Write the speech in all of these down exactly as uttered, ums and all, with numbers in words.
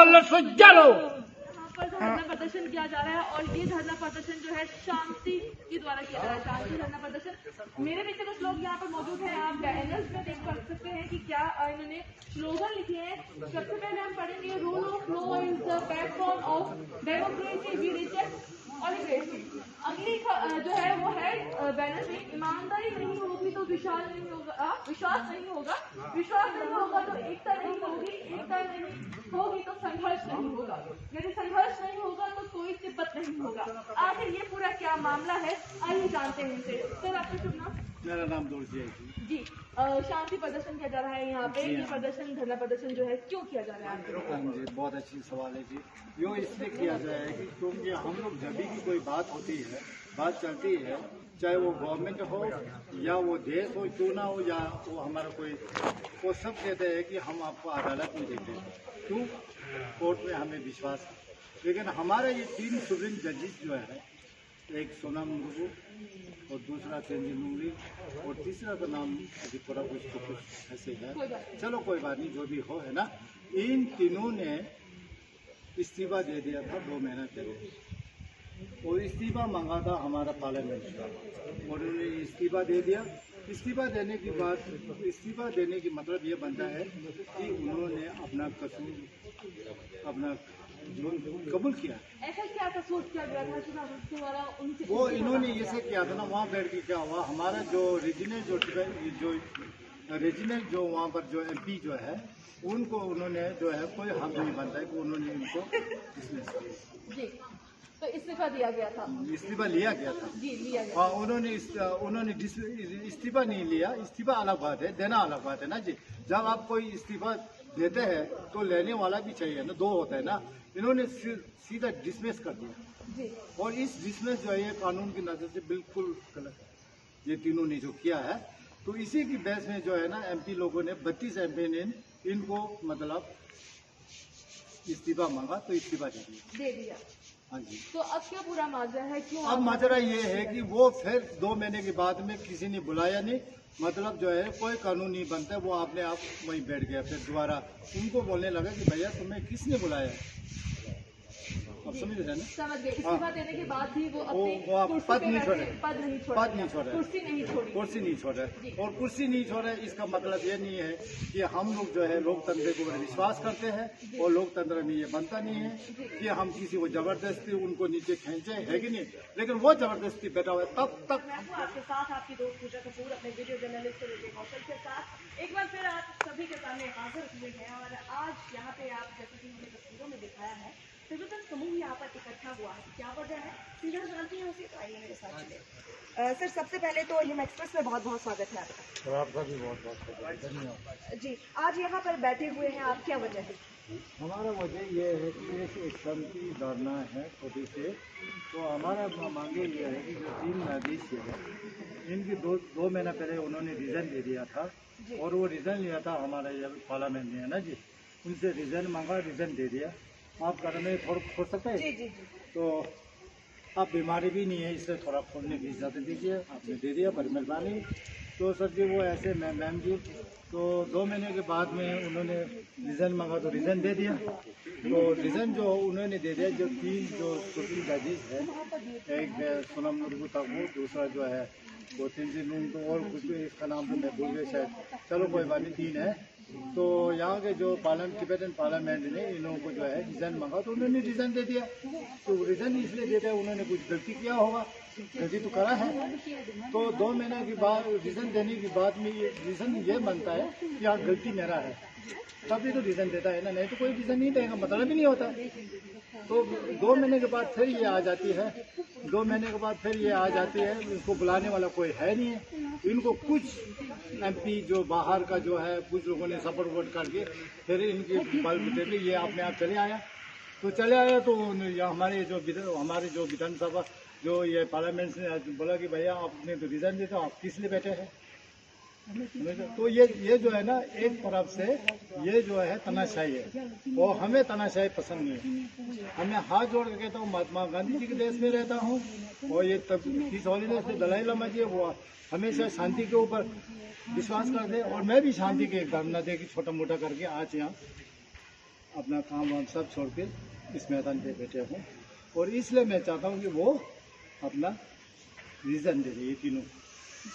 कलर से जलो। यहाँ पर जो धरना प्रदर्शन किया जा रहा है और ये धरना प्रदर्शन जो है शांति के द्वारा किया जा रहा है, शांति धरना प्रदर्शन। मेरे पीछे कुछ लोग यहाँ पर मौजूद हैं, आप बैनर्स में देख पा सकते हैं कि क्या अ, इन्होंने स्लोगन लिखे हैं। सबसे पहले हम पढ़ेंगे, rule of law is the backbone of democracy, we reject oligarchy। अगली ख- अ, जो है वो है अ, बैनर में, ईमानदारी नहीं होगी तो विशाल नहीं होगा, अ, विश्वास नहीं होगा, विश्वास नहीं होगा तो एकता नहीं होगी, एकता नहीं होगी तो संघर्ष नहीं होगा, यदि संघर्ष नहीं होगा तो कोई तिब्बत नहीं होगा। आखिर ये पूरा क्या मामला है, आइए जानते हैं इनसे। सर, आपका शुभ नाम? मेरा नाम दोरजी है जी। जी। अ, शांति प्रदर्शन किया जा रहा है यहाँ पे। जी ये हाँ। प्रदर्शन, धरना प्रदर्शन जो है, क्यों किया जा रहा है? हाँ जी, बहुत अच्छी सवाल है जी। यो इसलिए किया गया है कि क्योंकि हम लोग जब भी कोई बात होती है, बात चलती है, चाहे वो गवर्नमेंट हो या वो देश हो, क्यों ना हो, या वो हमारा कोई, वो सब कहते हैं कि हम आपको अदालत में देंगे। क्यों? कोर्ट में हमें विश्वास है। लेकिन हमारा ये तीन सुप्रीम जजेस जो है, एक सोनम मुर्मू और दूसरा तेंजिन नोर्गे और तीसरा का नाम अभी थोड़ा कुछ तो कुछ ऐसे है। चलो कोई बात नहीं, जो भी हो, है ना। इन तीनों ने इस्तीफा दे दिया था दो महीना पहले। वो इस्तीफा मांगा था हमारा पार्लियामेंट का, उन्होंने इस्तीफा दे दिया। इस्तीफा देने की बात, इस्तीफा देने की मतलब ये बनता है कि उन्होंने अपना कसूर, अपना जुर्म कबूल किया। ऐसा क्या कसूर किया गया था कि आप उसके द्वारा उनसे वो इस्तीफा इन्होंने मांगा? ऐसे किया था ना, वहाँ बैठ के क्या हुआ, हमारा जो रीजनल जो, जो रीजनल जो वहाँ पर जो एमपी जो है, उनको उन्होंने जो है कोई हक नहीं बनता है कि उन्होंने इनको डिसमिस किया। जी, तो इस्तीफा दिया गया था। इस्तीफा लिया गया था। जी, लिया गया। हाँ, उन्होंने इस, उन्होंने डिस, इस्तीफा नहीं लिया। इस्तीफा अलग बात है, देना अलग बात है ना जी। जब आप कोई इस्तीफा देते हैं तो लेने वाला भी चाहिए ना, दो होता है ना। इन्होंने सी-, सीधा डिसमिस कर दिया। जी। और इस डिसमिस जो है, ये कानून की नज़र से बिल्कुल गलत है, ये तीनों ने जो किया है। तो इसी की बेस में जो है ना, एमपी लोगों ने, बत्तीस एमपी ने इनको, मतलब, इस्तीफा मांगा तो इस्तीफा दे दिया। दे दिया। हाँ जी। तो अब क्या पूरा माजरा है, क्यों अब आप माजरा ये है कि वो फिर दो महीने के बाद में किसी ने बुलाया नहीं, मतलब जो है कोई कानून नहीं बनता, वो अपने आप वहीं बैठ गया। फिर दोबारा उनको बोलने लगा कि भैया तुम्हें किसने बुलाया है? आप समझ रहे हैं ना? समझ गए। हाँ। इस्तीफा देने के बाद भी वो वो, अपनी वो आप कुर्सी पद पे नहीं बैठे, छोड़े। पद नहीं छोड़ा। पद नहीं छोड़ा। कुर्सी नहीं छोड़ी। कुर्सी नहीं छोड़ा। जी। और कुर्सी नहीं छोड़ा, इसका मतलब ये नहीं है कि हम लोग जो है लोकतंत्र के ऊपर विश्वास करते हैं जी। और लोकतंत्र में ये बनता नहीं है जी। कि हम किसी को जबरदस्ती उनको नीचे खींचे, है कि नहीं? लेकिन वो जबरदस्ती बैठा हुआ है तब तक। मैं हूँ आपके साथ आपकी दोस्त पूजा कपूर, अपने वीडियो जर्नलिस्ट विजय कौशल के साथ एक बार फिर आप सभी के सामने हाजिर हुए हैं और आज यहाँ पे आप जैसे कि हमें तस्वीरों में दिखाया है, सिविजन समूह यहाँ पर इकट्ठा हुआ है, क्या वजह है सीधा जानते हैं उसे, तो आइए मेरे साथ चले। अ, सर, सबसे पहले तो हिम एक्सप्रेस में बहुत बहुत स्वागत है आपका। और आपका भी बहुत बहुत स्वागत है, धन्यवाद। जी, आज यहाँ पर बैठे हुए हैं आप, क्या वजह है? हमारा वजह यह है कि एक, एक शांति धरना है छोटी से, तो हमारा मा-, मांगे ये है कि जो तीन न्यायाधीश है, इनकी दो, दो महीना पहले उन्होंने रिजाइन दे दिया था जी। और वो रिजाइन लिया था हमारा ये पार्लियामेंट में, है ना जी, उनसे रिजाइन मांगा, रिजाइन दे दिया। आप घर में थोड़ा खोल सकते हैं? जी, जी, जी। तो आप बीमारी भी नहीं है, इसलिए थोड़ा खोलने की इजाज़त दीजिए, आपने दे दिया, बड़ी मेहरबानी। तो सर जी, वो ऐसे मै-, मैम जी, तो दो महीने के बाद में उन्होंने रिजाइन मांगा तो रिजाइन दे दिया। तो रिजाइन जो उन्होंने दे दिया, जो तीन जो सुप्रीम जजेस है, एक है सोनम मुर्मू तकबू, दूसरा जो है वो तेंजिन नोर्गे, तो और कुछ इसका नाम तो मैं भूल गया शायद, चलो कोई बात नहीं, तीन है। तो यहाँ के जो पार्लियामेंट, टिबेटन पार्लियामेंट ने इन लोगों को जो है रिजाइन मांगा तो उन्होंने रिजाइन दे दिया। तो रिजाइन इसलिए देता है, उन्होंने कुछ गलती किया होगा, गलती तो करा है। तो दो महीने के बाद रिजाइन देने के बाद में ये रीजन ये बनता है कि हाँ, गलती मेरा है, तभी तो रिजाइन देता है ना, नहीं तो कोई रिजाइन नहीं देगा, मतलब ही नहीं होता। तो दो महीने के बाद फिर ये आ जाती है, दो महीने के बाद फिर ये आ जाती है, इसको बुलाने वाला कोई है नहीं है। इनको कुछ एमपी जो बाहर का जो है, कुछ लोगों ने सपोर्ट वोट करके फिर इनके बल देते ये अपने आप चले आया। तो चले आया तो उन-, ये हमारे जो विध-, हमारे जो विधानसभा, जो ये पार्लियामेंट ने आज बोला कि भैया, आपने तो रिजाइन दिया था, आप किस लिए बैठे हैं? तो ये, ये जो है ना, एक तरफ से ये जो है तानाशाही है, और हमें तानाशाही पसंद नहीं है। हमें हाथ जोड़ के कहता हूँ, महात्मा गांधी जी के देश में रहता हूँ, और ये तब पीस हॉलीडे से दलाई लामा जी, वो हमेशा शांति के ऊपर विश्वास करते हैं, और मैं भी शांति के एक धरना दे के छोटा मोटा करके आज यहाँ अपना काम वाम सब छोड़ के इस मैदान पे बैठे हूँ। और इसलिए मैं चाहता हूँ कि वो अपना रीजन दे दे, ये तीनों,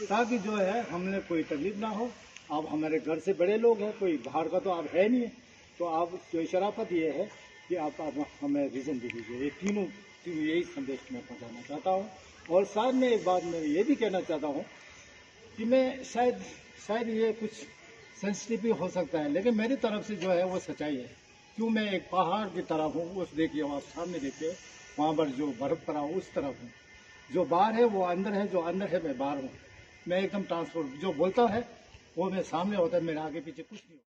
ताकि जो है हमने कोई तकलीफ ना हो। आप हमारे घर से बड़े लोग हैं, कोई बाहर का तो आप है नहीं है, तो आप जो शराफत ये है कि आप, आप हमें रीजन दे दीजिए। ये तीनों, तीनों यही संदेश मैं पहुंचाना चाहता हूँ। और साथ में एक बात मैं ये भी कहना चाहता हूँ कि मैं शायद, शायद ये कुछ सेंसिटिव भी हो सकता है, लेकिन मेरी तरफ से जो है वो सच्चाई है। क्यों, मैं एक पहाड़ की तरह हूँ, उस देखिए, वहाँ सामने देखिए, वहाँ पर जो बर्फ पड़ा, उस तरफ हूँ। जो बाहर है, वो अंदर है, जो अंदर है, मैं बाहर हूँ। मैं एकदम ट्रांसपोर्ट, जो बोलता है, वो मैं सामने होता है, मेरे आगे पीछे कुछ नहीं होता।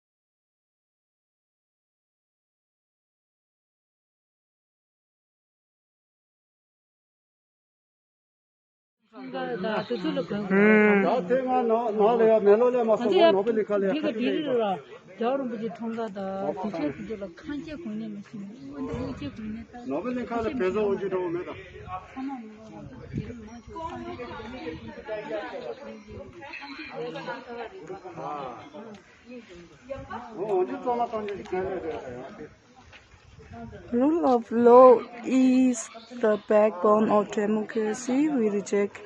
ད་དེ་ཚོ་ལ་གང་། ད་དེ་ང་ནང་ནང་ལ་ཡ་མེ་ལོ་ལས་མ་ང་ཚོ་ཡ་སོང་ནོ་བེ་ལི་ཁ་ལ་ཡ་དེ་ག་དེ་རི་ར་རྒྱལ་བ་རིན་པོ་ཆེ་འཁྲུངས་སྐར་ད་དེ་ཚོ་དེ་ཚོ་ལ་ཁང་ཆེ་གོང་ནས་མ་ཤེས་ནོ་འོན་ཏེ་ཁང་ཆེ་གོང་ནས་ད་ནོ་བེ་ལི་ཁ་ལ་བེ་ཟོ་འོ་ཅི་འགྲོ་མེད་ད། ཚང་མ་མི་ལོ་ལ་ད་དེ་རི་མ་ཆོག་ཁང་ཆེ་གོང་ནས་ད་ཁང་ཆེ་གོང་ནས་ད་ས་བ་རི་ཨ། འོ་འོ་ཅི་ཚང་མ་གཏོང་རྒྱུ་ཞིག་གལ་ལས་རེད་ཡང་དེ། Rule of law is the backbone of democracy. We reject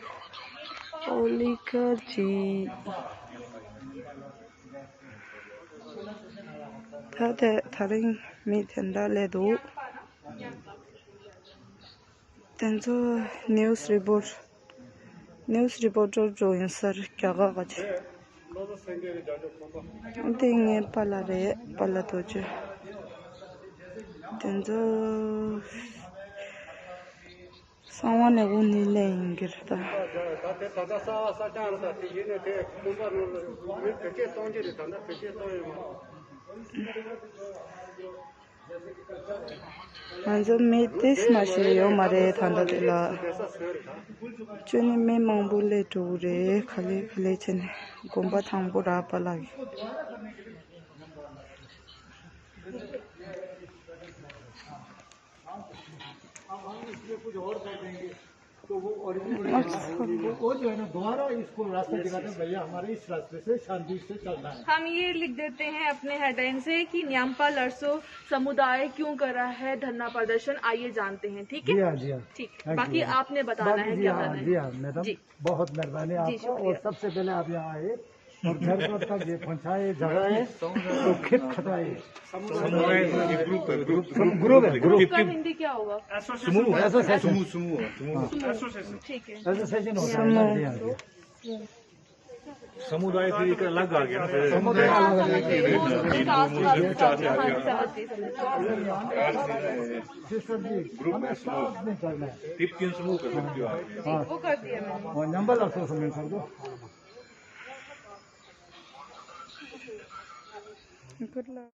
oligarchy. ད་དེ་ད་རིང་མི་དེ་འདྲ་སླེབས་འདུག་དེ་ཚོ་ནིའུ་སི་རི་པོར་ནིའུ་སི་རི་པོར་ཊར་འགྲོ་ཡིན་སར་རྒྱ་གར་ག་ཆེ། འདི་ངའི་པཱ་ལགས་རེད། པཱ་ལགས་རྡོ་རྗེ། དེ་ཚོ་གསང་བ་ནས་དབུ་ནི་ལས་ཡིན་གྱི་རེད་ད། ང་ཚོ་མི་ཏིས་མ་ཤེས་ཡོད་མ་རེད་ད་ལྟ་དེ་ལ། ཅོ་ནི་མི་མང་པོ་སླེབས་འགྲོ་གི་རེད། ག་ལེ་ག་ལེ་བྱས་ནས་དགོན་པ་དང་པོ་རག་པ་ལ། तो वो ओरिजिनल वो जो है ना, दोबारा इसको रास्ता दिखाते हैं, भैया, हमारे इस रास्ते से शांति से चलना है। हम ये लिख देते हैं अपने हेडलाइन से कि न्यामपाल अर्सो समुदाय क्यों कर रहा है धरना प्रदर्शन, आइए जानते हैं, ठीक है? जी हाँ, जी हाँ। ठीक है, बाकी आपने बताना है क्या करना है। जी हाँ, मैडम, बहुत मेहरबानी आपका। और सबसे पहले आप यहाँ आए, और घर पर तक ये पहुंचाए, जगाए, तो खेत खटाए। समूह है, ये ग्रुप है, ग्रुप, ग्रुप है, ग्रुप। इसका हिंदी क्या होगा? समूह, एसोसिएशन। समूह, समूह, समूह। हाँ। एसोसिएशन। ठीक है। एसोसिएशन होता है ना, समूह। जी हाँ, जी। समुदाय फिर एक अलग आ गया ना, फिर समुदाय अलग आ गया। हाँ, समझ गई। समझ गई। हाँ, समझ गई, समझ गई। सिस्टर जी, ग्रुप में समूह। टिप किन समूह कर सकती हो आप? हाँ। वो कर दिया मैंने। और नंबर आप समूह कर दो। Good luck.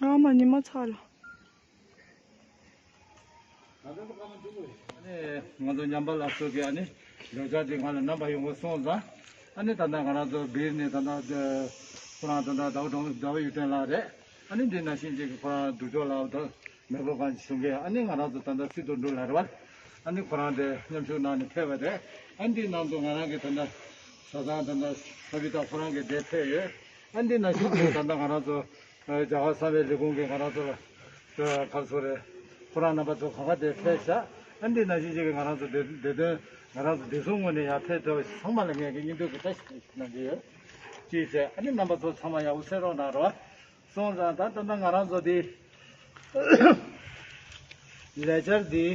ཨ་མ་ཉི་མ་ཚར་ལ། ང་ཚོ་ཉམས་པ་ལ་སོགས་ཀྱི་ཨ་ནི་ལོ་ཆ་ཅིག་ང་ལ་རྣམ་པ་ཡོང་གི་སོང་ཙང་། ཨ་ནི་ད་ལྟ་ང་རང་ཚོ་སྦིར་ནས་ད་ལྟ་ཁོ་རང་ད་ལྟ་ཟླ་བ་གྲོང་ཟླ་བ་གཡུ་སྒྲོན་ལགས་རེད། ཨ་ནི་འདི་ནང་བཞིན་ཅིག་ཁོ་རང་སྡུག་ཅོག་ལ་ད་མེ་འཁོར་གང་ཅིག་བྱུང་གི། ཨ་ནི་ང་རང་ཚོ་ད་ལྟ་སི་ཏུ་འགྲོ་ལ་རེད་བ། ཨ་ནི་ཁོ་རང་དེ་མཉམ་ཞུགས་གནང་ནས་ཕེབས་པ་རེད། ཨ་ནི་འདི་ནང་དུ་ང་རང་གི་ད་ལྟ་བཟའ་ཚང་ད་ལྟ་ས་བི་ཏ་ཁོ་རང་གི་དེ་ཕེབས་ཡོད། ཨ་ནི་འདི་ནང་བཞིན་གྱི་ད་ལྟ་ང་རང་ཚོ་རྒྱ་གར་གསང་བའི་ལས་ཁུངས་ཀྱིས་ང་རང་ཚོ་ལ་ག་རེ་ཟེར་རེད། ཁོ་རང་རྣམ་པ་ཚོ་གང་ག་དེ་ཕེབས་ཤག་ཨ་ནི་འདི་ནང་བཞིན་གྱི་ང་རང་ཚོ་བདེ་བདེ་དོན་ང་རང་ཚོ་བདེ་སྲུང་ངོས་ནས་ཡར་ཕེབས་ཐུབ་པ་ཚང་མ་ལ་ངས་ཀྱི་སྙིང་སྟོབས་ཀྱི་བཀྲ་ཤིས་བདེ་ལེགས་ཞུ་གནང་གི་ཡོད། ཅེས་བྱས་ཨ་ནི་རྣམ་པ་ཚོ་ཚང་མ་ཡག་པོ་གསན་རོགས་གནང་རོགས། སོང་ཙང་ད་ད་ལྟ་ང་རང་ཚོ་འདི་ལས་འཆར་འདི་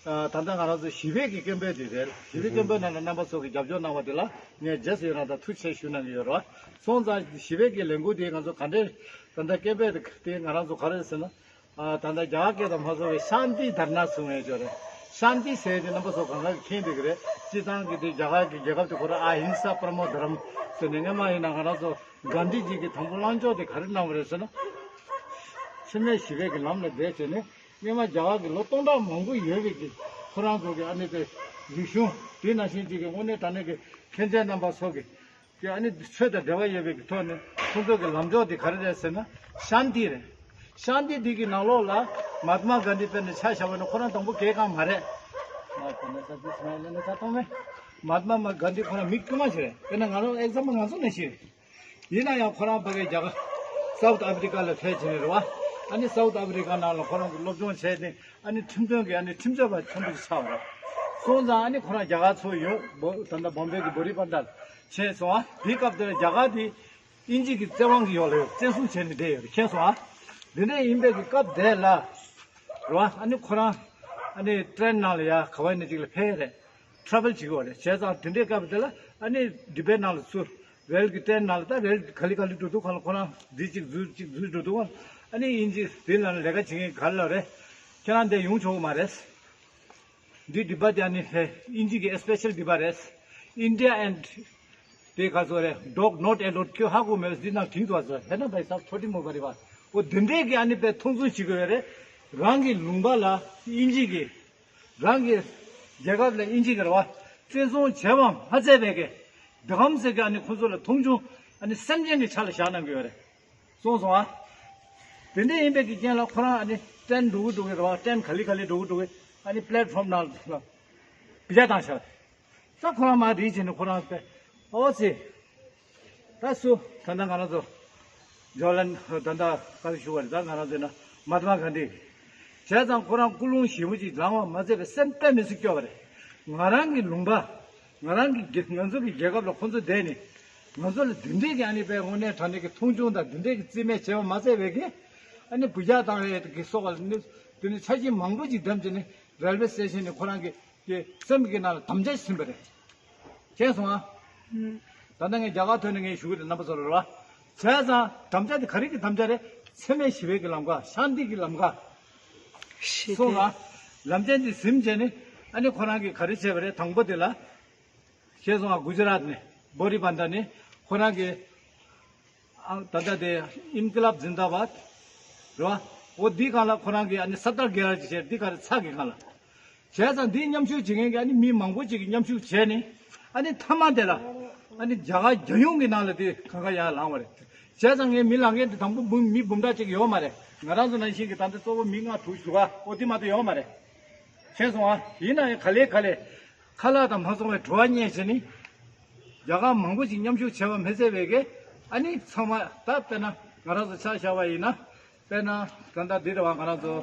ད་ལྟ་ང་རང་ཚོ་ཞི་བའི་གི་ཀེམ་པེན་འདི་རེད། ཞི་བའི་ཀེམ་པེན་ནང་ལ་རྣམ་པ་ཚོ་གི་རྒྱབ་སྐྱོར་གནང་བ་འདི་ལ་ངས་རྗེས་སུ་ཡི་རང་དང་ཐུགས་རྗེ་ཆེ་ཞུ་གནང་གི་ཡོད་རེད། སོང་ཙང་ཞི་བའི་གི་ལས་འགུལ་འདི་ང་ཚོ་ག་འདྲས་ད་ལྟ་ཀེམ་པེན་འདི་ང་རང་ཚོ་ག་རེ་ཟེར་ན། ཨ། ད་ལྟ་རྒྱ་གར་སྐད་དང་མ་སོགས་པའི་ཤཱན་ཏི་དྷར་ན་གསུང་ཡས་ཅོ་རེད། ཤཱན་ཏི་ཟེར་དེ་རྣམ་པ་ཚོ་གང་ག་གིས་མཁྱེན་བསྡད་ཀྱི་རེད། སྤྱིར་བཏང་གི་དེ་རྒྱ་གར་གྱི་རྒྱལ་ཁབ་དེ་ཁོ་རང་ཨ་ཧིང་ས་པར་མོ་དྷརམ་ཟེར་ནས། སྔོན་མ་ཡིན་ན་ང་རང་ཚོ་གྷན་དྷི་ཇི་གི་དང་པོ་ལངས་ཕྱོགས་དེ་ག་རེ་གནང་བ་རེད་ཟེར་ན། འཚེ་མེད་ཞི་བའི་གི་ལམ་ལ་བསྡད་བྱས་ནས། སྔོན་མ་རྒྱ་གར་གྱི་ལོ་སྟོང་ཕྲག་མང་པོ་ཡོད་པའི་གི་ཁོ་རང་ཚོ་གི་ཨ་ནི་དེ་རིག་གཞུང་དེ་ནང་བཞིན་ཅིག་གི་དངོས་གནས་དྲང་གནས་ཀྱི་མཁྱེན་བརྩེ་རྣམ་པ་ཚོ་གི་དེ་ཨ་ནི་ཆོས་དང་འབྲེལ་བ་ཡོད་པའི་གི་ཐོག་ནས་ཁོང་ཚོ་གི་ལམ་ཕྱོགས་དེ་ག་རེ་རེད་ཟེར་ན། ཤཱན་ཏི་རེད། ཤཱན་ཏི་འདི་གི་ནང་ལོགས་ལ་མ་ཧཱ་ཏ་མ་གྷན་དྷི་དཔེར་ན་ཆ་བཞག་པ་ན་ཁོ་རང་དང་པོ་གས་གང་མ་རེད། མ་ཧཱ་ཏ་མ་གྷན་དྷི་ཁོ་རང་མི་དཀྱུས་མ་ཞིག་རེད། དཔེར་ན་ང་རང་ཨེག་ཛམ་པལ་ང་ཚོ་ནང་བཞིན་རེད། ཡིན་ན་ཡང་ཁོ་རང་ཕ་གིའི་རྒྱ་གར་སའུ་ཐི་ཨ་ཕི་རི་ཀ་ལ་ཕེབས་བྱས་ནས་རེད་བ། ཨ་ནི་སའུ་ཐི་ཨ་ཕི་རི་ཀ་ནང་ལ་ཁོ་རང་གི་སློབ་སྦྱོང་བྱས་ཏེ། ཨ་ནི་ཁྲིམས་དོན་གྱི་ཨ་ནི་ཁྲིམས་རྩོད་པ་ཆེན་པོ་ཞིག་ཆགས་པ་རེད། སོང་ཙང་ཨ་ནི་ཁོ་རང་རྒྱ་གར་ཚུར་ཡོང་། བོ་ད་ལྟ་བོམ་བེ་གི་བྷོ་རི་པན་ཌར་ཕྱིན་སོང་ཨ། དེའི་སྐབས་དེར་རྒྱ་གར་དེ་དབྱིན་ཇི་གི་བཙན་དབང་གི་འོག་ལ་ཡོད། བཙན་བཟུང་བྱས་ནས་བསྡད་ཡོད་རེད། མཁྱེན་སོང་ཨ། དེ་འདྲ་ཡིན་པའི་གི་སྐབས་དེ་ལ་རེད་བ། ཨ་ནི་ཁོ་རང་ཨ་ནི་ཊེན་ནང་ལ་ཡ་ག་བ་ནས་ཅིག་ལ་ཕེབས་ཡོད་རེད། ཊ་རེ་ཝལ་བྱེད་ཀྱི་ཡོད་རེད། བྱས་ཙང་དེ་འདྲའི་སྐབས་དེ་ལ་ཨ་ནི་ཌི་བེ་ཊི་ནང་ལ་ཚུར་རེལ་གྱི་ཊེན་ནང་ལ་ད་རེལ་ག་ལེ་ག་ལེ་འགྲོ་དུས་སྒང་ལ་ཁོ་རང་འདི་གཅིག་འཛུལ་གཅིག་འཛུལ་འགྲོ་དུས་སྒང་ལ། ཨ་ནི་དབྱིན་ཇི་དེ་ལ་ལས་ཀ་བྱེད་མཁན་ག་རེ་ལབ་རེད། ཁྱེད་རང་འདིར་ཡོང་ཆོག་གི་མ་རེད། འདི་ཌི་བེ་ཊི་ཨ་ནི་ཧེ་དབྱིན་ཇི་གི་ཨེ་སི་པེ་ཤལ་ཌི་བེ་ཊི་རེད། India and དེ་ག་ཚོད་རེད། Dog not allowed ཁྱོད་ཧ་གོ་མེད། འདི་ནང་བྲིས་འདུག་ཟེར། ཧེ་ན་བྷའི་སཱབ་ཐོ་ཏི་མོ་བ་རི་བ། འོ་འདི་འདྲས་ཀྱི་ཨ་ནི་དཔེ་མཐོང་ཚུལ་བྱེད་དགོས་ཡོད་རེད། རང་གི་ལུང་པ་ལ་དབྱིན་ཇི་གི། རང་གི་རྒྱལ་ཁབ་ལ་དབྱིན་ཇི་གི་རེད་བ། བཙན་བཟུང་བྱས་པ་མ་ཚད་པའི་གི་འདི་གམ་ཟེར་གི་ཨ་ནི་ཁོ་ཚོ་ལ་མཐོང་ཆུང་ཨ་ནི་སེམས་ཅན་གྱི་ཆ་ལ་བཞག་གནང་གི་ཡོད་རེད། སོང་སོང་ཨ། དེ་འདྲ་ཡིན་པའི་གི་རྐྱེན་ལ་ཁོ་རང་ཨ་ནི་ཊེན་འགྲོ་གི་འགྲོ་གི་རེད་བ། ཊེན་ག་ལེ་ག་ལེ་འགྲོ་གི་འགྲོ་གི། ཨ་ནི་པི་ལེ་ཊི་ཕོམ་ནང་ལ་བི་ཇ་བཏང་ཤག་ད་ཁོ་རང་མར་རིལ་བྱས་ནས་ཁོ་རང་ཨོ་ཙི། ད་སུ་ད་ལྟ་ང་རང་ཚོ་ཇོ་ལན་ད་ལྟ་ག་རེ་ཞུ་བ་རེད། ད་ང་རང་ཚོ་ན་མ་ཧཱ་ཏ་མ་གྷན་དྷི། བྱས་ཙང་ཁོ་རང་ཀུན་སློང་ཞེ་པོ་ཅིག་ལངས་པ་མ་ཚད་པའི་སེམས་དཔེ་མི་སྲིད་སྐྱོ་བ་རེད། ང་རང་གི་ལུང་པ། ང་རང་གི་རྒྱལ་ང་ཚོ་གི་རྒྱལ་ཁབ་ལ་ཁོ་ཚོ་བསྡད་ནས་ང་ཚོ་ལ་འདི་འདྲས་ཀྱི་ཨ་ནི་དཔེ་དངོས་གནས་དྲང་གནས་ཀྱི་མཐོང་ཆུང་དང་འདི་འདྲས་ཀྱི་རྩིས་མེད་བྱས་པ་མ་ཚད་པའི་གི་ཨ་ནི་བི་ཇ་བཏང་ཡས་ཀྱི་སོགས་པ་ནི་དེ་ནི་ཆ་རྐྱེན་མང་པོ་ཅིག་བདམས་བྱས་ནས་རེལ་ཝེ་སི་ཊེ་ཤན་ནས་ཁོ་རང་གི་གི་སེམས་ཀྱི་ནང་ལ་དམ་བཅའ་ཞིག་ཟིན་པ་རེད། མཁྱེན་སོང་ཨ། ད་ལྟ་ངས་རྒྱ་གར་ཐོན་ནས་ངས་ཞུ་གི་རེད། རྣམ་པ་ཚོ་ལ་རེད་བ། བྱས་ཙང་དམ་བཅའ་དེ་ག་རེ་གི་དམ་བཅའ་རེད། འཚེ་མེད་ཞི་བའི་གི་ལམ་ཁ། ཤཱན་ཏི་གི་ལམ་ཁ། ཞི་སོང་བདེ། ཨ། ལམ་སྟོན་དེ་ཟིན་བྱས་ནས་ཨ་ནི་ཁོ་རང་གིས་ག་རེ་བྱས་པ་རེད། དང་པོ་དེ་ལ། ཤེས་སོང་ཨ། གུ་ཇི་རཱཏ་ནས་བྷོ་རི་པན་ཌ་ནས་ཁོ་རང་གིས། ཨ། ད་ལྟ་དེ་ཨིན་ཀི་ལབ་ཛིན་དཱ་བཱད་རེད་བ། འོ་འདི་སྒང་ལ་ཁོ་རང་གིས་ཨ་ནི་ས་ཏར་གེ་ར་ཅིག་བྱས། འདི་ག་རེ་ཚགས་ཀྱི་སྒང་ལ། བྱས་ཙང་འདིའི་མཉམ་ཞུགས་བྱེད་མཁན་གྱི་ཨ་ནི་མི་མང་པོ་ཅིག་གིས་མཉམ་ཞུགས་བྱས་ནས། ཨ་ནི་མཐའ་མ་དེ་ལ་ཨ་ནི་རྒྱ་གར་རྒྱལ་ཡོངས་ཀྱི་ནང་ལ་དེ་གང་ག་ཡར་ལངས་པ་རེད། བྱས་ཙང་ངའི་མི་ལངས་མཁན་དེ་དང་པོ་འབུམ་མི་འབུམ་ཕྲག་གཅིག་ཡོད་མ་རེད། ང་རང་ཚོ་ནང་བཞིན་གྱི་ད་ལྟ་གཙོ་བོ་མི་ལྔ་དྲུག་ཞུ་ག་འོ་དེ་མ་གཏོགས་ཡོད་མ་རེད། མཁྱེན་སོང་ཨ། ཡིན་ན་ཡང་ག་ལེ་ག་ལེ། ཁ་ལག་དང་མ་སོང་བའི་བྲོ་བ་རྙེད་བྱས་ནི། རྒྱ་གར་མང་པོ་ཞིག་མཉམ་ཞུགས་བྱས་པ་མི་ཚད་པའི་གི། ཨ་ནི་ཚང་མ་ད་དཔེར་ན་ང་རང་ཚོ་ཆ་བཞག་པ་ཡིན་ན། དཔེར་ན་ད་ལྟ་འདི་རེད་བ། ང་རང་ཚོ་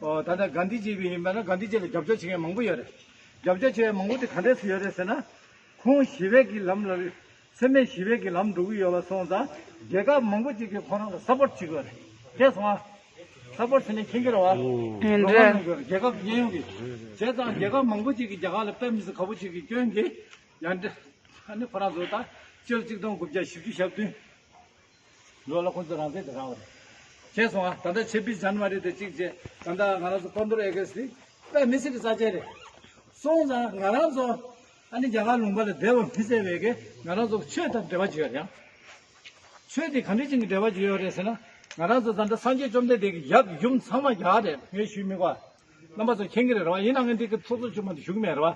ཨོ་ད་ལྟ་གྷན་དྷི་ཇི་བི་ཡིན་པ་ན་གྷན་དྷི་ཇི་ལ་རྒྱབ་སྐྱོར་བྱེད་མཁན་མང་པོ་ཡོད་རེད། རྒྱབ་སྐྱོར་བྱེད་མཁན་མང་པོ་དེ་ག་འདྲས་སུ་ཡོད་རེད་ཟེར་ན། ཁོང་ཞི་བའི་གི་ལམ་ལ། འཚེ་མེད་ཞི་བའི་གི་ལམ་འགྲོ་གི་ཡོད་པ་སོང་ཙང་རྒྱལ་ཁབ་མང་པོ་ཅིག་གིས་ཁོ་རང་ལ་སབ་པོར་བྱེད་ཀྱི་ཡོད་རེད། ཤེས་སོང་ཨ། སབ་པོར་བྱེད་ནས་མཁྱེན་གྱི་རེད་བ། ཨང་། རོགས་པ་གནང་གི་ཡོད་རེད། རྒྱལ་ཁབ་གཡས་གཡོན་གྱི། བྱས་ཙང་རྒྱལ་ཁབ་མང་པོ་ཅིག་གིས་རྒྱ་གར་ལ་དཔེ་མི་སྲིད་དགའ་པོ་བྱེད་ཀྱི་སྐྱོན་གྱིས་ཡང་འདྲ། ཨ་ནི་ཁོ་རང་ཚོ་ད་སྤྱི་ལོ་གཅིག་སྟོང་དགུ་བརྒྱ་བཞི་བཅུ་ཞེ་བདུན་ལོ་ལ་ཁོ་ཚོ་རང་བཙན་དེ་རག་པ་རེད། ཤེས་སོང་ཨ། ད་ལྟ་ཆབ་བིས་ཇན་ཝ་རི་དེ་གཅིག་བྱས། ད་ལྟ་ང་རང་ཚོ་པནྡྲ་ཨེ་གསྟ་དེ་དཔེ་མི་སྲིད་ཀྱི་རྩ་ཆེན་རེད། སོང་ཙང་ང་རང་ཚོ་ཨ་ནི་རྒྱ་གར་ལུང་པ་ལ་བསྡད་པ་མི་ཚད་པའི་གི་ང་རང་ཚོ་ཆོས་དང་འབྲེལ་བ་ཅིག་ཡོད་རེད་ཡ། ཆོས་དེ་ག་འདྲ་ཅིག་གི་འབྲེལ་བ་ཅིག་ཡོད་རེད་ཟེར་ན། ང་རང་ཚོ་ད་ལྟ་སངས་རྒྱས་བཅོམ་ལྡན་འདས་ཀྱི་ཡབ་ཡུམ་ཚང་མ་རྒྱ་གར་རེད། ངས་ཞུས་མི་གོ། རྣམ་པ་ཚོ་མཁྱེན་གྱི་རེད་རེད་བ། ཡིན་ན་ངས་འདི་གི་ཚོགས་གཙོ་ཆུང་མ་དེ་ཞུ་གི་མེད་རེད་བ།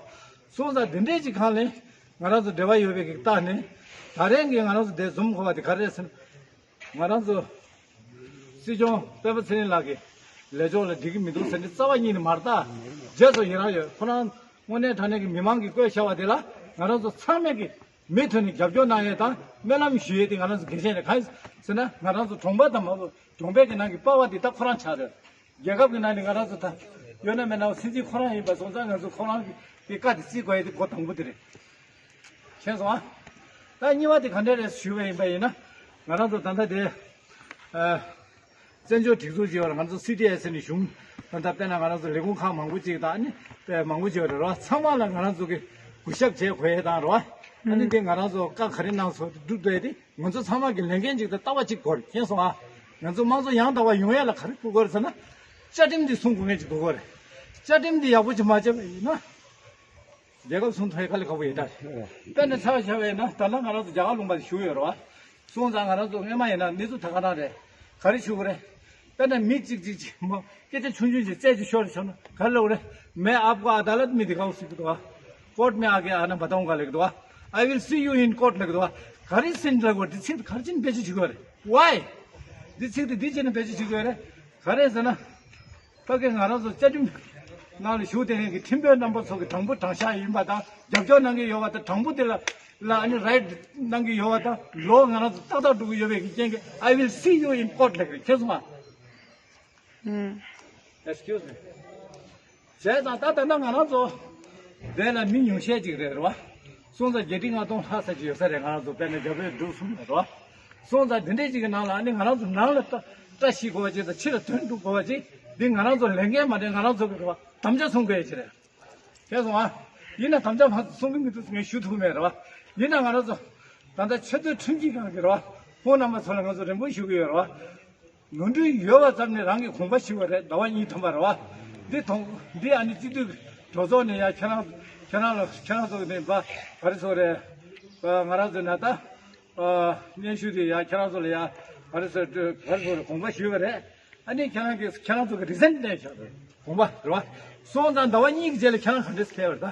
སོང་ཙང་འདི་འདྲས་ཅིག་གང་ལས་ང་རང་ཚོ་འབྲེལ་བ་ཡོད་པའི་གི་རྟགས་ནི། ད་རེས་ཀྱི་ང་རང་ཚོ་འདིར་འཛོམས་དགོས་པ་དེ་ག་རེ་རེད་ཟེར་ན། ང་རང་ཚོ་སྲིད་སྐྱོང་སྤེན་པ་ཚེ་རིང་ལགས་ཀྱི་ལས་ཕྱོགས་ལ་འགྲིག་གི་མི་འདུག་ཟེར་ནས་རྩ་བ་ཉིད་ནས་མ་རེད། ད་རྗེས་སུ་ཡི་རང་ཡོད། ཁོ་རང་དངོས་གནས་དྲང་གནས་ཀྱི་མི་མང་གིས་བསྐོས་བཞག་པ་དེ་ལ་ང་རང་ཚོ་ཚང་མས་ཀྱི་མུ་མཐུད་ནས་རྒྱབ་སྐྱོར་གནང་ཡས་དང་སྨོན་ལམ་ཞུ་ཡས་དེ་ང་རང་ཚོ་གལ་ཆེན་རེད། གང་ཡིན་ཟེར་ན་ང་རང་ཚོ་གྲོང་པ་དང་མ་གྲོང་པའི་གི་ནང་གི་པ་ཕ་དེ་ད་ཁོ་རང་ཆགས་རེད། རྒྱལ་ཁབ་ཀྱི་ནང་ནས་ང་རང་ཚོ་ད་ཡོད་ན་མེད་ན་སྲིད་འཛིན་ཁོ་རང་ཡིན་པ་སོང་ཙང་ང་ཚོ་ཁོ་རང་གི་དེ་བཀའ་དེ་བརྩི་དགོས་ཡས་དེ་འགོ་དང་པོ་དེ་རེད། མཁྱེན་སོང་ཨ། ད་གཉིས་པ་དེ་ག་འདྲ་རེད་ཞུས་པ་ཡིན་པ་ཡིན་ན། ང་རང་ཚོ་ད་ལྟ་དེ། ཨ། བཙན་བྱོལ་སྒྲིག་འཛུགས་ཅིག་ཡོད་རེད། ང་ཚོ་སི་ཌི་ཨེ་སི་ནས་གཞུང་ད་ལྟ་དཔེར་ན་ང་རང་ཚོ་ལས་ཁུངས་ཁག་མང་པོ་ཅིག་དང་ཨ་ནི་དཔེ་མང་པོ་ཅིག་ཡོད་རེད་རོ། ཚང་མ་ལ་ང་རང་ཚོ་གི་གུས་ཞབས་བྱེད་དགོས་ཡས་དང་རོ། ཨ་ནི་དེ་ང་རང་ཚོ་བཀའ་ག་རེ་གནང་སོང་སྒྲུབ་དགོས་ཡས་དེ་ང་ཚོ་ཚང་མ་གི་ལས་འགན་ཅིག་དང་ལྟ་བ་ཅིག་དགོས་རེད། མཁྱེན་སོང་ཨ། ང་ཚོ་དམངས་གཙོ་ཡང་དག་པ་ཡོང་ཡས་ལ་ག་རེ་དགོས་རེད་ཟེར་ན། བཅའ་ཁྲིམས་འདི་སྲུང་དགོས་མཁན་ཅིག་འདུག་གོ་རེད། བཅའ་ཁྲིམས་འདི་ཡག་པོ་ཅིག་མ་བྱས་པ་ཡིན་ན། རྒྱལ་ཁབ་སྲུང་ཐུབ་ཡ་དཀའ་ལས་ཁག་པོ་ཡིན་ད། དཔེར་ན་ཆ་བཞག་པ་ཡིན་ན་ད་ལྟ་ང་རང་ཚོ་རྒྱ་གར་ལུང་པ་ཞུགས་ཡོད་རེད་བ། སོང་ཙང་ང་རང་ཚོ་སྔོན་མ་ཡིན་ན་གནས་ཚུལ་ད་ག་རང་རེད། ག་རེ་ཞུ་དགོས་རེད། དཔེར་ན་མི་གཅིག་གཅིག་གཅིག་མོ་སྐད་ཆ་ཆུང་ཆུང་ཅིག་རྩད་ཅིག་ཤོར་བྱུང་ན་ག་རེ་ལབ་རེད། मैं आपको अदालत में दिखाऊं ཟེར་གི་འདུག་བ། कोर्ट में आके आना बताऊंगा ལབ་གི་འདུག་བ། I will see you in court ལབ་གི་འདུག་བ། ག་རེ་སེམས་ལ་གོ་འདི་ཚིག་ག་རེ་བྱས་ནས་བེད་སྤྱོད་བྱེད་དགོས་རེད། Why? འདི་ཚིག་དེ་འདི་བྱས་ནས་བེད་སྤྱོད་བྱེད་དགོས་རེད། ག་རེ་ཟེར་ན། ཕ་གི་ང་རང་ཚོ་བཅའ་ཁྲིམས་ནང་ལ་ཞུགས་བསྡད་མཁན་གྱི་ཁྲིམས་དཔོན་རྣམ་པ་ཚོ་གི་དྲང་པོ་དྲང་བཞག་ཡིན་པ་དང་རྒྱབ་སྐྱོར་གནང་གི་ཡོད་པ་དང་དྲང་པོ་དེ་ལ་ལ་ཨ་ནི་རའིཊ་གནང་གི་ཡོད་པ་དང་ལོ་ང་རང་ཚོ་ཏག་ཏག་འགྲོ་གི་ཡོད་པའི་གི་རྐྱེན་གྱིས། I will see you in court ལབ་གི་རེད། མཁྱེན་སོང་ང་། ཨུམ། Excuse me. བྱས་ཙང་ད་ད་ལྟ་ང་རང་ཚོ་དེ་ལ་མི་ཉུང་ཤས་ཅིག་རེད་རེད་བ། སོང་ཙང་བརྒྱད་ཁྲི་ལྔ་སྟོང་ལྷག་ཙམ་ཅིག་ཡོད་ས་རེད། ང་རང་ཚོ་དཔེར་ན་རྒྱ་བོད་འབྲུག་གསུམ་རེད་རེད་བ། སོང་ཙང་དེ་འདྲས་ཅིག་གི་ནང་ལ་ཨ་ནི་ང་རང་ཚོ་ནང་ལ་བཀྲ་བཀྲ་ཤིས་དགོས་པ་ཅིག་དང་ཕྱི་ལ་དོན་འགྲུབ་དགོས་པ་ཅིག་འདི་ང་རང་ཚོ་ལས་འགན་མ་རེད། ང་རང་ཚོ་གི་རེད་བ། དམ་བཅའ་སྲུང་དགོས་ཡ་ཅིག་རེད། མཁྱེན་སོང་ཨ། ཡིན་ན་དམ་བཅའ་མ་སྲུང་གི་མི་འདུག་ངས་ཞུ་ཐུབ་མེད་རེད་བ། ཡིན་ན་ང་རང་ཚོ་ད་ལྟ་ཆེས་མཐོའི་ཁྲིམས་ཞིབ་ཁང་གི་རེད་བ། ཁོང་རྣམ་པ་ཚོ་ལ་ང་ཚོ་རེ་སྨོན་ཞུ་གི་ཡོད་རེད་བ། ནོར་འཁྲུལ་ཡོད་པ་ཙམ་ནས་རང་གི་དགོངས་པ་ཞུ་བ་རེད། ཟླ་བ་གཉིས་ཐམ་པ་རེད་བ། འདི་ཐོང་འདི་ཨ་ནི་སྤྱི་འཐུས་གྲོས་ཚོགས་ནས་ཡ་ཁྱེད་རང་ཁྱེད་རང་ལ་ཁྱེད་རང་ཚོ་གི་ནས་པ་ག་རེ་ཚོ་རེད། ང་རང་ཚོ་ན་ད་སྙན་ཞུ་དེ་ཡ་ཁྱེད་རང་ཚོ་ལ་ཡ་ག་རེ་ཚོ་ག་རེ་ཚོ་རེད། དགོངས་པ་ཞུ་བ་རེད། ཨ་ནི་ཁྱེད་རང་གི་ཁྱེད་རང་ཚོ་གི་རི་ཟན་བསྟན་བཞག་རེད། དགོངས་པ་རེད་བ། སོང་ཙང་ཟླ་བ་གཉིས་ཀྱི་རྗེས་ལ་ཁྱེད་རང་ག་འདྲས་ཁེལ་བ་རེད་ད།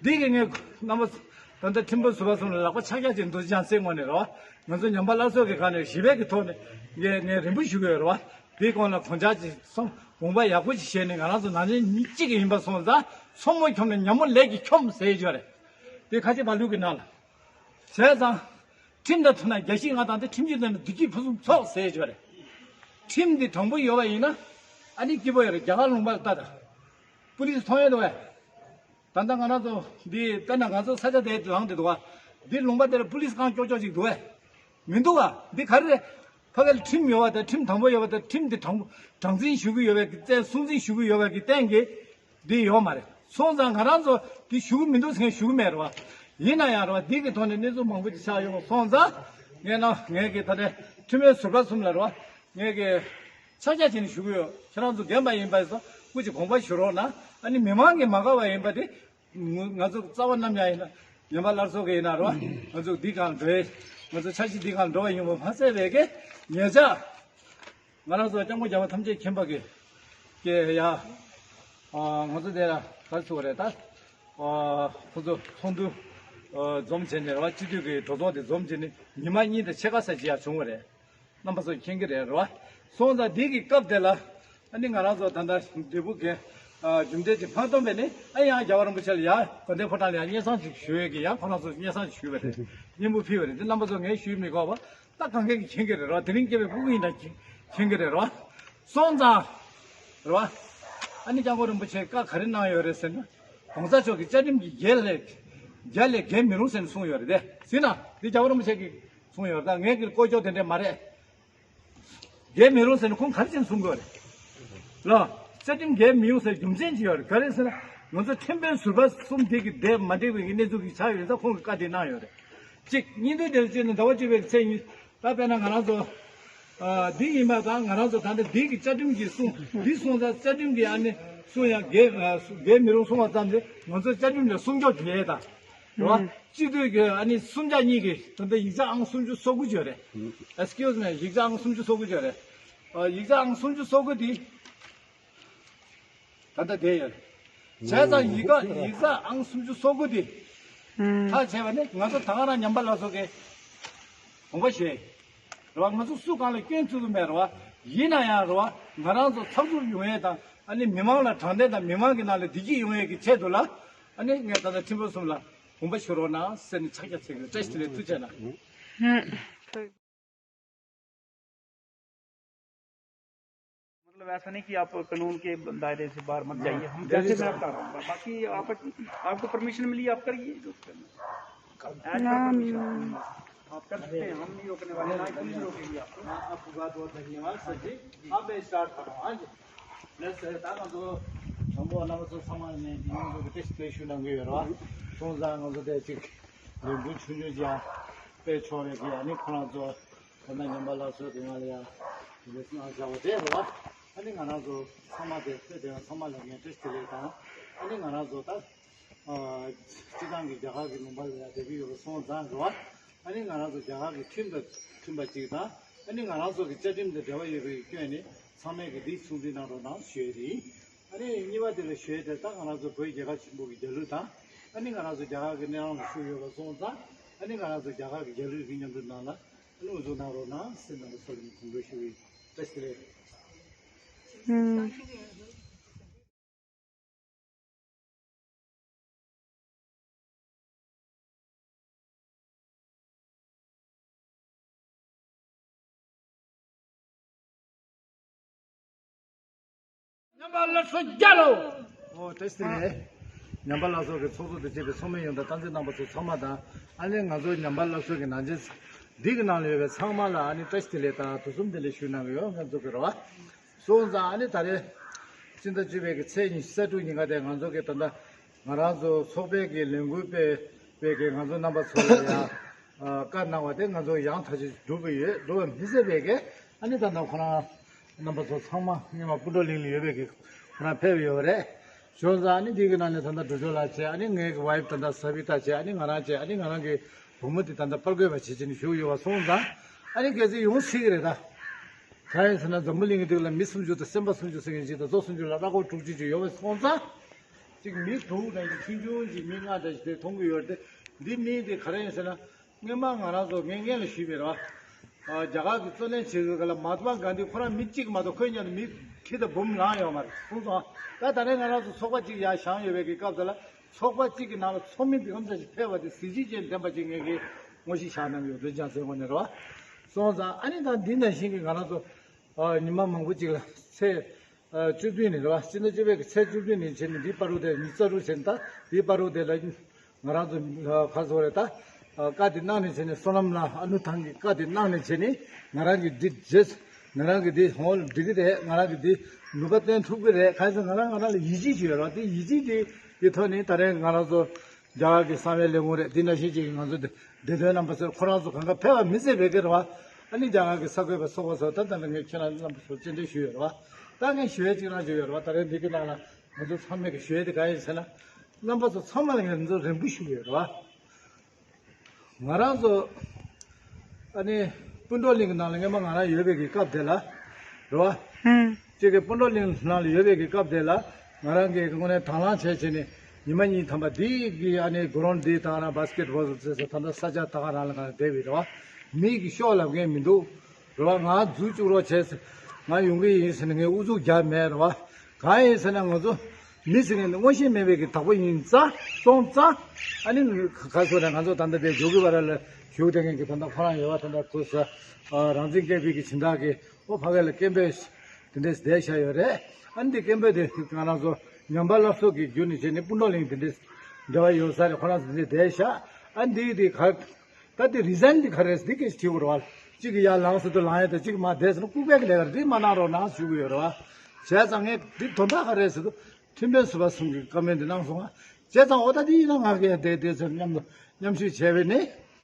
འདི་གི་ངས་རྣམ་པ་ད་ལྟ་ཁྲིམས་དཔོན་ཟུར་པ་གསུམ་ལ་ལག་པ་ཕྱག་རྒྱ་ཅིག་འདུ་ཅང་སེ་ངོ་ནས་རོ། ང་ཚོ་ཉམས་པ་སླར་གསོ་གི་སྒང་ནས་ཞི་བའི་གི་ཐོག་ནས་ངས་ངས་རེ་འབོད་ཞུ་གི་ཡོད་རེད་བ། དེའི་སྐོར་ལ་དགོངས་འཆར་ཅིག་སོང་དགོངས་པ་ཡག་པོ་ཅིག་བཞེས་ནས་ང་རང་ཚོ་ནང་ཆེན་མི་གཅིག་གི་ཡིན་པ་སོང་ཙང་མཚོ་མོ་འཁྱོམས་ནས་ཉ་མོ་ལས་ཀྱིས་འཁྱོམས་ཟེར་གྱི་ཡོད་རེད། དེ་ཁ་ཆེ་བ་ལུག་གི་ནང་ལ། བྱས་ཙང་། ཁྲིམས་དང་མཐུན་ན་རྒྱལ་སྤྱིའི་མངའ་ཐང་དེ། ཁྲིམས་གཅོད་ལྡན་ན་བདེ་སྐྱིད་ཕུན་སུམ་ཚོགས་ཟེར་གྱི་ཡོད་རེད། ཁྲིམས་འདི་དྲང་པོ་ཡོད་པ་ཡིན་ན། ཨ་ནི་སྐྱིད་པོ་ཡོད་རེད། རྒྱ་གར་ལུང་པ་ལ་ལྟ་དང་། པུ་ལིས་མཐོང་ཡོད་འདུག་བས། ད་ལྟ་ང་རང་ཚོ་འདི་དཔེར་ན་ང་ཚོ་ས་ཆ་དེ་ལངས་ཏེ་འདུག་བ། འདི་ལུང་པ་དེར་པུ་ལིས་རྐང་ཀྱོག་ཀྱོག་ཅིག་འདུག་བས། མི་འདུག་བ། འདི་ག་རེ་རེད། ཕ་གི་ལ་ཁྲིམས་ཡོད་བ་དང་ཁྲིམས་དམ་པོ་ཡོད་བ་དང་ཁྲིམས་འདི་དྲང་དྲང་འཛིན་ཞུ་གི་ཡོད་པའི་གི་རྩལ་སྲུང་འཛིན་ཞུ་གི་ཡོད་པའི་གི་སྟེང་གི་འདི་ཡོད་མ་རེད། སོང་ཙང་ང་རང་ཚོ་འདི་ཞུ་གི་མི་འདུག་ཟེར་མཁན་ཞུ་གི་མེད་རེད་བ། ཡིན་ན་ཡང་རེད་བ། འདི་གི་ཐོག་ནས་གནས་ཚུལ་མང་པོ་ཅིག་ཆགས་ཡོང་སོང་ཙང་ངས་ན་ངས་གི་ད་ལྟའི་ཁྲིམས་དཔོན་ཟུར་པ་གསུམ་ལ་རེད་བ། ངས་གི་ཕྱག་རྒྱ་བྱས་ནས་ཞུ་གི་ཡོད། ཁྱེད་རང་ཚོ་རྒན་པ་ཡིན་པ་ཡིན་སོང་སྐུ་མཁྱེན་དགོངས་པ་ཞུ་རོགས་གནང་། ཨ་ནི་མི་མང་གིས་མ་དགའ་བ་ཡིན་པ་དེ། ང་ང་ཚོ་རྩ་བ་ནམ་ཡང་ཡིན་ན་ཉམས་པ་སླར་གསོ་གི་ཡིན་ན་རོ། ང་ཚོ་འདི་གང་འགྲོ་ཡས། ང་ཚོ་འཆར་གཞི་འདི་གང་འགྲོ་བ་ཡིན་པ་མ་ཟད་པའི་གི་ཉེ་ཆར་ང་རང་ཚོ་སྐྱབས་མགོན་རྒྱལ་བ་ཐམས་ཅད་མཁྱེན་པ་གི་གི་ཡ། ང་ཚོ་དེ་ལ་ག་རེ་ཟེར་དགོས་རེད་ད། ཁོ་ཚོ་ཚོགས་འདུ་འཛོམས་བྱས་ནས་རོ། སྤྱི་འཐུས་ཀྱི་གྲོས་ཚོགས་དེ་འཛོམས་བྱས་ནས་ཉི་མ་གཉིས་དང་ཕྱེད་ཀ་ཙམ་ཅིག་ཡ་བྱུང་བ་རེད། རྣམ་པ་ཚོ་མཁྱེན་གྱི་རེད་རོ། སོང་ཙང་འདི་གི་སྐབས་དེ་ལ་ཨ་ནི་ང་རང་ཚོ་ད་ལྟ་འབྲས་སྤུངས་རྒན་རྒྱུ་འབྲས་ཀྱི་ཕང་སྟོན་པས་ནི་ཨ་ཡང་རྒྱལ་བ་རིན་པོ་ཆེ་ལ་ཡང་དགའ་ལྡན་ཕོ་བྲང་ལ་ཡང་སྙན་སེང་ཞིག་ཞུ་ཡས་ཀྱི་ཡང་ཁོ་རང་ཚོ་སྙན་སེང་ཞིག་ཞུས་པ་རེད། སྙན་པོ་ཕུལ་བ་རེད། འདི་རྣམ་པ་ཚོ་ངས་ཞུས་མི་དགོས་པ་ད་གང་གས་ཀྱིས་མཁྱེན་གྱི་རེད་རོ། དེ་རིང་སྐྱེས་པའི་སྤུ་གུ་ཡིན་ན་མཁྱེན་གྱི་རེད་རོ། སོང་ཙང་རོ། ཨ་ནི་སྐྱབས་མགོན་རིན་པོ་ཆེས་བཀའ་ག་རེ་གནང་ཡོད་རེད་ཟེར་ན། གོང་ས་མཆོག་གིས་བཅའ་ཁྲིམས་ཀྱི་བརྒྱ་ལས་བརྒྱ་ལས་བརྒལ་མི་རུང་ཟེར་ནས་གསུངས་ཡོད་རེད་དེ། ཟེར་ན་འདི་རྒྱལ་བ་རིན་པོ་ཆེ་གིས་གསུངས་ཡོད་རེད། ད་ངས་ཀྱི་བཀོལ་སྤྱོད་དེ་འདྲས་མ་རེད། བརྒལ་མི་རུང་ཟེར་ནས་ཁོང་ག་རེ་བྱས་ནས་གསུང་གི་ཡོད་རེད། ལ། རྩ་ཁྲིམས་འགལ་མི་ཡོང་ཟེར་རྒྱུ་མཚན་ཅིག་ཡོད་རེད། ག་རེ་ཟེར་ན། ང་ཚོ་ཁྲིམས་དཔོན་ཟུར་པ་གསུམ་དེ་གི་དེ་མ་འགྲིག་པའི་གི་གནས་ཚུལ་གི་ཆགས་ཡོད་ཙང་ཁོང་གི་བཀའ་དེ་གནང་ཡོད་རེད། གཅིག་གཉིས་དུས་དེར་བཅོས་ནས་ཟླ་བ་བཅུ་པའི་གི་ཚེས་ཉིན་ད་དཔེར་ན་ང་རང་ཚོ། འདི་ཡིན་པ་དང་ང་རང་ཚོ་ད་ལྟ་འདི་གི་བཅའ་ཁྲིམས་ཀྱི་གསུང་འདི་གསུང་ཙང་བཅའ་ཁྲིམས་ཀྱི་ཨ་ནི་གསུང་ཡང་འགལ་འགལ་མི་རུང་གསུང་བ་ཙམ་ལས་ང་ཚོ་བཅའ་ཁྲིམས་ལ་སྲུང་སྐྱོབ་བྱེད་ཡས་དང་། རེད་བ། སྤྱི་འཐུས་ཀྱི་ཨ་ནི་གསུམ་ཆ་གཉིས་ཀྱི་ད་ལྟ་ཡིག་ཆ་ཨང་སུམ་ཅུ་སོ་དགུ་ཅིག་ཡོད་རེད། Excuse me། ཡིག་ཆ་ཨང་སུམ་ཅུ་སོ་དགུ་ཅིག་ཡོད་རེད། ཡིག་ཆ་ཨང་སུམ་ཅུ་སོ་དགུ་འདི་ད་ལྟ་བསྡད་ཡོད་རེད། བྱས་ཙང་ཡིག་ཡིག་ཆ་ཨང་སུམ་ཅུ་སོ་དགུ་འདི་ཐག་བཅད་པ་ནི་ང་ཚོ་ད་ག་རང་ཉམས་པ་སླར་གསོ་གི་དགོངས་པ་བཞེས། རེད་བ། ང་ཚོ་སུ་གང་ལ་སྐྱོན་བཙུགས་ཀྱི་མེད་རེད་བ། ཡིན་ན་ཡང་རེད་བ། ང་རང་ཚོ་ཚགས་ཚུད་ཡོང་ཡས་དང་ཨ་ནི་མི་མང་ལ་དྲང་བདེན་དང་མི་མང་གི་ནང་ལ་བདེ་སྐྱིད་ཡོང་ཡས་ཀྱི་ཆེད་དུ་ལ་ཨ་ནི་ངས་ད་ལྟ་ཁྲིམས་དཔོན་གསུམ་ལ་དགོངས་པ་ཞུ་རོགས་གནང་ཟེར་ནས་ཕྱག་རྒྱ་བྱེད་ཀྱི་ཡོད། བཀྲ་ཤིས་བདེ་ལེགས། ཐུགས་རྗེ་གནང་། मतलब ऐसा नहीं कि आप कानून के दायरे से बाहर मत जाइए। हम जैसे मैं बता रहा हूँ, बाकी आप, आपको परमिशन मिली, आप करिए जो करना। As per permission। आप कर सकते हैं, हम नहीं रोकने वाले, ना ही पुलिस रोकेगी आपको। आपको बहुत बहुत धन्यवाद सर जी। अब मैं स्टार्ट कर रहा हूँ। हाँ जी। प्लस ད་ང་ཚོ་དང་པོ་རྣམ་པ་ཚོ་ཚང་མ་ནས་ཡིན་ནོ་གི་ཊེ་སི་ཊི་ཞུ་གནང་གི་ཡོད་རེད་བ། སོང་ཙང་ང་ཚོ་དེ་ཅིག་ལས་འགུལ་ཆུང་ཆུང་ཅིག་ཡང་སྤེལ་ཆོག་རེད་གི། ཨ་ནི་ཁོ་རང་ཚོ་ཁོ་ན་ཉམས་པ་སླར་གསོ་དེ་ང་ལ་ཡང་དེ་འདྲ་གནང་བཞག་པ་དེ་རེད་བ། ཨ་ནི་ང་རང་ཚོ་ཚང་མ་དེ་ཕེབས་བསྡད་པ་ཚང་མ་ལ་ངས་བཀྲ་ཤིས་བདེ་ལེགས་དང་། ཨ་ནི་ང་རང་ཚོ་ད་སྤྱི་བཏང་གི་རྒྱ་གར་གྱི་ལུང་པ་ལ་ཡང་བསྡད་ཀྱི་ཡོད་པ་སོང་ཙང་རེད་བ། ཨ་ནི་ང་རང་ཚོ་རྒྱ་གར་གྱི་ཁྲིམས་དང་མཐུན་པ་ཅིག་དང་། ཨ་ནི་ང་རང་ཚོ་གི་བཅའ་ཁྲིམས་དང་འབྲེལ་བ་ཡོད་པའི་སྐྱོན་ནི་ཚང་མས་ཀྱི་འདི་ཚུར་འདི་གནང་རོགས་གནང་ཞུ་ཡས་རེད། ཨ་ནི་གཉིས་པ་དེ་ལ་ཞུ་ཡས་དེ་ད་ང་རང་ཚོ་བོད་རྒྱལ་ཁབ་ཆེན་པོ་གི་རྒྱལ་གླུ་དང་། ཨ་ནི་ང་རང་ཚོ་རྒྱ་གར་གྱི་སྣེ་ལེན་ལ་ཞུགས་ཡོད་པ་སོང་ཙང་། ཨ་ནི་ང་རང་ཚོ་རྒྱ་གར་གྱི་རྒྱལ་གླུ་གི་མཉམ་དུ་ནང་ལ་ཨ་ནི་འུ་ཚོ་གནང་རོགས་གནང་ཟེར་ནས་ཚོར་གྱི་གོང་བུ་ཞུ་བའི་བཀྲ་ཤིས་བདེ་ལེགས། ཨུམ། ཉམས་པ་སླར་གསོ་རྒྱལ་ལོ། ཨོ་བཀྲ་ཤིས་བདེ་ལེགས། ཉམས་པ་སླར་གསོ་གི་ཚོགས་གཙོ་དང་བཅས་པའི་ཚོགས་མི་ཡོངས་དང་རྟེན་འབྲེལ་རྣམ་པ་ཚོ་ཚང་མ་དང་། ཨ་ནི་ང་ཚོའི་ཉམས་པ་སླར་གསོ་གི་ནང་ཆེན་འདི་གི་ནང་ལ་ཡོད་པའི་ཚང་མ་ལ་ཨ་ནི་བཀྲ་ཤིས་བདེ་ལེགས་དང་དུས་གསུམ་བདེ་ལེགས་ཞུ་གནང་གི་ཡོད། ང་ཚོ་གི་རེད་བ། སོང་ཙང་ཨ་ནི་ད་རེས་སྤྱི་ཟླ་བཅུ་པའི་གི་ཚེས་ཉི་ཤུ་རྩ་དྲུག་ཉིན་ཀ་དེ་ང་ཚོ་གི་ད་ལྟ་ང་རང་ཚོ་ཚོགས་པའི་གི་ལས་འགུལ་སྤེལ་བའི་གི་ང་ཚོ་རྣམ་པ་ཚོ་ལ་ཡང་བཀའ་གནང་བ་དེ་ང་ཚོ་ཡང་ཐག་ཆོད་སྒྲུབ་པ་ཡོད། སྒྲུབ་པ་མི་ཟད་པའི་གི་ཨ་ནི་ད་ལྟ་ཁོ་རང་རྣམ་པ་ཚོ་ཚང་མ་སྔོན་མ་སྐུ་འགྲོ་གླིང་ལ་ཡོད་པའི་གི་ཁོ་རང་ཕེབས་ཡོད་པ་རེད། བྱུང་ཙང་ཨ་ནི་འདི་གི་ནང་ནས་ད་ལྟ་འགྲོ་ཕྱོགས་ལ་བྱས། ཨ་ནི་ངའི་གི་ཝའིཕ་ད་ལྟ་ས་བི་ཏ་བྱས། ཨ་ནི་ང་རང་བྱས། ཨ་ནི་ང་རང་གི་བུ་མོ་དེ་ད་ལྟ་པར་བརྐོས་པ་བྱེད་ཀྱིན་བཞུགས་ཡོད་པ་སོང་ཙང་། ཨ་ནི་གལ་སྲིད་ཡོང་སྲིད་ཀྱི་རེད་ད། གང་ཡིན་ཟེར་ན་འཛམ་བུ་གླིང་གི་སྟེང་ལ་མི་སུམ་ཅུ་དང་སེམས་དཔའ་སུམ་ཅུ་ཟེར་མཁན་ཅིག་དང་རྫོགས་སུམ་ཅུ་ལ་བླ་གོ་དྲུག་ཅུ་ཅིག་ཡོད་པ་སོང་ཙང་། གཅིག་མི་དྲུག་ནང་གི་ཆུང་ཆུང་ཅིག་མི་ལྔ་འདྲ་ཞིག་དེ་མཐོང་གི་ཡོད་རེད་དེ། འདི་མི་དེ་ག་རེ་ཡིན་ཟེར་ན། སྔོན་མ་ང་རང་ཚོ་ངས་སྔོན་ལ་ཞུས་པའི་རེད་བ། རྒྱ་གར་གྱི་བཙན་གནོན་བྱེད་དུས་སྒང་ལ་མ་ཧཱ་ཏྨ་གྷན་དྷི་ཁོ་རང་མི་གཅིག་མ་གཏོགས་ཁོའི་མཉམ་དུ་མི་ཁྲི་དང་འབུམ་ལངས་ཡོད་མ་རེད་གསུངས་སོང་། ད་ད་རེས་ང་རང་ཚོ་ཚོགས་པ་གཅིག་ཡར་བཞེངས་ཡོད་པའི་གི་སྐབས་དེ་ལ་ཚོགས་པ་གཅིག་གི་ནང་ལ་ཚོགས་མི་འདི་གམ་ཚ་ཞིག་ཕེབས་པ་དེ་གཟི་བརྗིད་ཅན་ལྡན་པ་ཅིག་ངས་ཀྱི་ངོ་ཤེས་བཞག་གནང་གི་ཡོད། འདོན་ཅང་ཟེར་ངོ་ནས་རེད་བ། སོང་ཙང་ཨ་ནི་ད་འདི་ནང་བཞིན་གྱི་ང་རང་ཚོ་ཨ་ཉི་མ་མང་པོ་ཅིག་ལ་ཚེས་ཨ་བཅུ་བདུན་ནས་རེད་བ། སྤྱི་ཟླ་བཅུ་པའི་གི་ཚེས་བཅུ་བདུན་ནས་བྱས་ནས་འདི་བར་དུ་དེ་ཉི་ཤུ་རྩ་དྲུག་བྱས་ནས་ད་འདི་བར་དུ་དེ་ལ་ང་རང་ཚོ་ཨ་ག་ཟེར་རེད་ད། ཨ་བཀའ་དེ་གནང་ནས་བྱས་ནས་བསོད་ནམས་ལ་ཨ་ནུ་ཐང་གི་བཀའ་དེ་གནང་ནས་བྱས་ནས་ང་རང་གི་འདི་རྗེས་ང་རང་གི་འདི་ཧོན་འགྲིག་གི་རེད། ང་རང་གི་འདི་ནུས་པ་བཏོན་ཐུབ་ཀྱི་རེད། གང་ཡིན་ཟེར་ང་རང་ང་རང་ལ་ཡིད་ཆེས་ཅིག་ཡོད་རེད་བ། དེ་ཡིད་ཆེས་དེ་གི་ཐོག་ནས་ད་རེས་ང་རང་ཚོ་རྒྱ་གར་གྱི་གསང་བའི་ལས་ཁུངས་རེད། འདི་ནང་བཞིན་ཅིག་ང་ཚོ་འདི་བདེ་དོན་རྣམ་པ་ཚོར་ཁོ་རང་ཚོ་གང་ག་ཕེབས་པ་མི་ཟད་པའི་གི་རེད་བ། ཨ་ནི་རྒྱ་གར་གྱི་གསར་འགོད་པ་ཚོགས་པ་ཚོ་ད་ལྟ་ངས་ཁྱེད་རང་རྣམ་པ་ཚོར་སྤྱན་འདྲེན་ཞུས་ཡོད་རེད་བ། ད་ངས་ཞུ་ཡས་གཅིག་རང་ཞུས་ཡོད་རེད་བ། ད་རེས་འདི་གི་ནང་ལ་ང་ཚོ་ཚང་མས་གི་ཞུ་ཡས་དེ་གང་ཡིན་ཟེར་ན། རྣམ་པ་ཚོ་ཚང་མ་ལ་ངས་ང་ཚོ་རེ་སྐུལ་ཞུ་གི་ཡོད་རེད་བ། ང་རང་ཚོ་ཨ་ནི་སྤུན་གྲོགས་གླིང་གི་ནང་ལ་སྔོན་མ་ང་རང་ཡོད་པའི་གི་སྐབས་དེ་ལ་རེད་བ། ཧུམ། གཅིག་གི་སྤུན་གྲོགས་གླིང་ནང་ལ་ཡོད་པའི་གི་སྐབས་དེ་ལ་ང་རང་གི་དངོས་གནས་དང་བླངས་བྱས་བྱས་ནས་ཉི་མ་གཉིས་ཐམ་པ་འདི་གི་ཨ་ནི་གོ་རོན་འདི་དང་རང་བྷ་སི་ཀེ་ཊི་བོལ་ཟེར་ས་ད་ལྟ་ས་ཆ་ད་ག་རང་ལ་ང་བསྡད་པའི་རེད་བ། མི་གི་ཤོག་ལབ་མཁན་མི་འདུག་རེད་བ། ང་འཛུལ་བཅུག་རོགས་བྱས་ཟེར། ང་ཡོང་གི་ཡིན་ཟེར་ནས་ངས་ཨུ་ཚུགས་རྒྱག་མེད་རེད་བ། གང་ཡིན་ཟེར་ན་ང་ཚོ་མི་ཟེར་མཁན་དེ་མངོན་ཤེས་མེད་པའི་གི་བདག་པོ་ཡིན་ཙང་སོང་ཙང་། ཨ་ནི་ག་སོ་རེད། ང་ཚོ་ད་ལྟ་བའི་འཇོག་གི་བ་ར་ལ་བཞུགས་བསྡད་མཁན་གྱི་ད་ལྟ་ཁོ་རང་ཡོད་བ། ད་ལྟ་ཁོ་ས་རང་བཙན་སྐད་འབོད་ཀྱི་སྦྱིན་བདག་གི་ཨོ་ཕ་གི་ལ་སྐད་འབོད་དེ་འདྲས་བསྡད་བཞག་ཡོད་རེད། ཨ་ནི་དེ་སྐད་འབོད་དེ་ང་རང་ཚོ་ཉམས་པ་སླར་གསོ་གི་བརྒྱུད་ནས་བྱས་ནས་སྤུན་གྲོགས་གླིང་དེ་འདྲས་འབྲེལ་བ་ཡོད་ས་རེད། ཁོ་རང་ཚོ་དེ་འདྲས་བསྡད་བཞག་ཨ་ནི་དེ་གི་དེ་ག་ད་དེ་རི་ཛན་དེ་ག་རེ་རེད་ཟེར་དེ་སྐད་ཆ་དྲི་དགོས་རེད་བ། གཅིག་གིས་ཡར་ལངས་ཟེར་དུས་ལངས་ཡས་དང་། གཅིག་གིས་མར་བསྡད་ཟེར་ན་ལྐུགས་པའི་གི་ལས་ཀ་རེད། དེ་མ་གནང་རོགས་གནང་ཞུ་གི་ཡོད་རེད་བ། བྱས་ཙང་ངས་དེ་དོན་དག་ག་རེ་རེད་ཟེར་དུས་ཁྲིམས་དཔོན་ཟུར་པ་གསུམ་གྱིས་བཀའ་མོལ་འདི་གནང་སོང་ང་། བྱས་ཙང་འོ་ད་དེ་ཡིན་ན་ང་གིས་ཡང་བསྡད་བསྡད་ཟེར་མཉམ་དུ་མཉམ་ཞུགས་བྱས་པས་ནི།